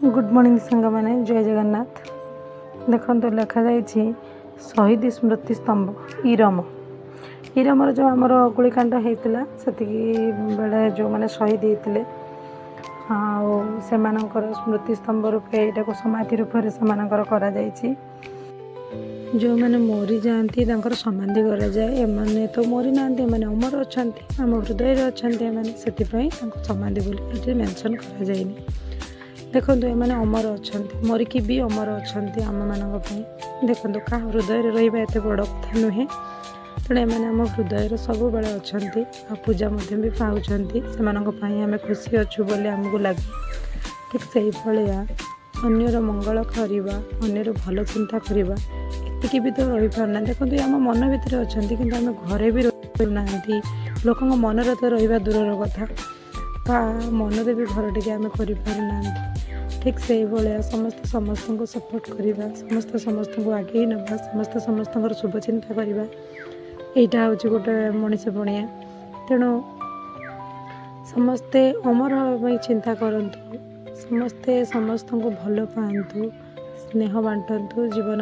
Good morning ସାଙ୍ଗମାନେ, ଜୟ ଜଗନ୍ନାଥ। ଦେଖନ୍ତୁ, ଲେଖାଯାଇଛି ଶହୀଦ ସ୍ମୃତି ସ୍ତମ୍ଭ ଇରମ। ଇରମର ଯେଉଁ ଆମର ଗୁଳିକାଣ୍ଡ ହେଇଥିଲା, ସେତିକି ବେଳେ ଯେଉଁମାନେ ଶହୀଦ ହେଇଥିଲେ ଆଉ ସେମାନଙ୍କର ସ୍ମୃତି ସ୍ତମ୍ଭ ରୂପେ ଏଇଟାକୁ ସମାଧି ରୂପରେ ସେମାନଙ୍କର କରାଯାଇଛି। ଯେଉଁମାନେ ମରିଯାଆନ୍ତି, ତାଙ୍କର ସମାଧି କରାଯାଏ। ଏମାନେ ତ ମରିନାହାନ୍ତି, ଏମାନେ ଅମର ଅଛନ୍ତି, ଆମ ହୃଦୟରେ ଅଛନ୍ତି ଏମାନେ। ସେଥିପାଇଁ ତାଙ୍କୁ ସମାଧି ବୋଲି ଏଠି ମେନସନ୍ କରାଯାଇନି। ଦେଖନ୍ତୁ, ଏମାନେ ଅମର ଅଛନ୍ତି, ମରିକି ବି ଅମର ଅଛନ୍ତି ଆମମାନଙ୍କ ପାଇଁ। ଦେଖନ୍ତୁ, କାହା ହୃଦୟରେ ରହିବା ଏତେ ବଡ଼ କଥା ନୁହେଁ। ତେଣୁ ଏମାନେ ଆମ ହୃଦୟରେ ସବୁବେଳେ ଅଛନ୍ତି ଆଉ ପୂଜା ମଧ୍ୟ ବି ପାଉଛନ୍ତି। ସେମାନଙ୍କ ପାଇଁ ଆମେ ଖୁସି ଅଛୁ ବୋଲି ଆମକୁ ଲାଗେ। ଠିକ୍ ସେଇଭଳିଆ ଅନ୍ୟର ମଙ୍ଗଳ କରିବା, ଅନ୍ୟର ଭଲ ଚିନ୍ତା କରିବା, ଏତିକି ବି ତ ରହିପାରୁନାହାନ୍ତି। ଦେଖନ୍ତୁ, ଆମ ମନ ଭିତରେ ଅଛନ୍ତି, କିନ୍ତୁ ଆମେ ଘରେ ବି ରହୁନାହାନ୍ତି। ଲୋକଙ୍କ ମନରେ ତ ରହିବା ଦୂରର କଥା, ତା ମନରେ ବି ଘର ଟିକେ ଆମେ କରିପାରୁନାହାନ୍ତି। ଠିକ୍ ସେଇଭଳିଆ ସମସ୍ତେ ସମସ୍ତଙ୍କୁ ସପୋର୍ଟ କରିବା, ସମସ୍ତେ ସମସ୍ତଙ୍କୁ ଆଗେଇ ନେବା, ସମସ୍ତେ ସମସ୍ତଙ୍କର ଶୁଭ ଚିନ୍ତା କରିବା, ଏଇଟା ହେଉଛି ଗୋଟେ ମଣିଷ ପଣିଆ। ତେଣୁ ସମସ୍ତେ ଅମର ହେବା ପାଇଁ ଚିନ୍ତା କରନ୍ତୁ, ସମସ୍ତେ ସମସ୍ତଙ୍କୁ ଭଲ ପାଆନ୍ତୁ, ସ୍ନେହ ବାଣ୍ଟନ୍ତୁ ଜୀବନ।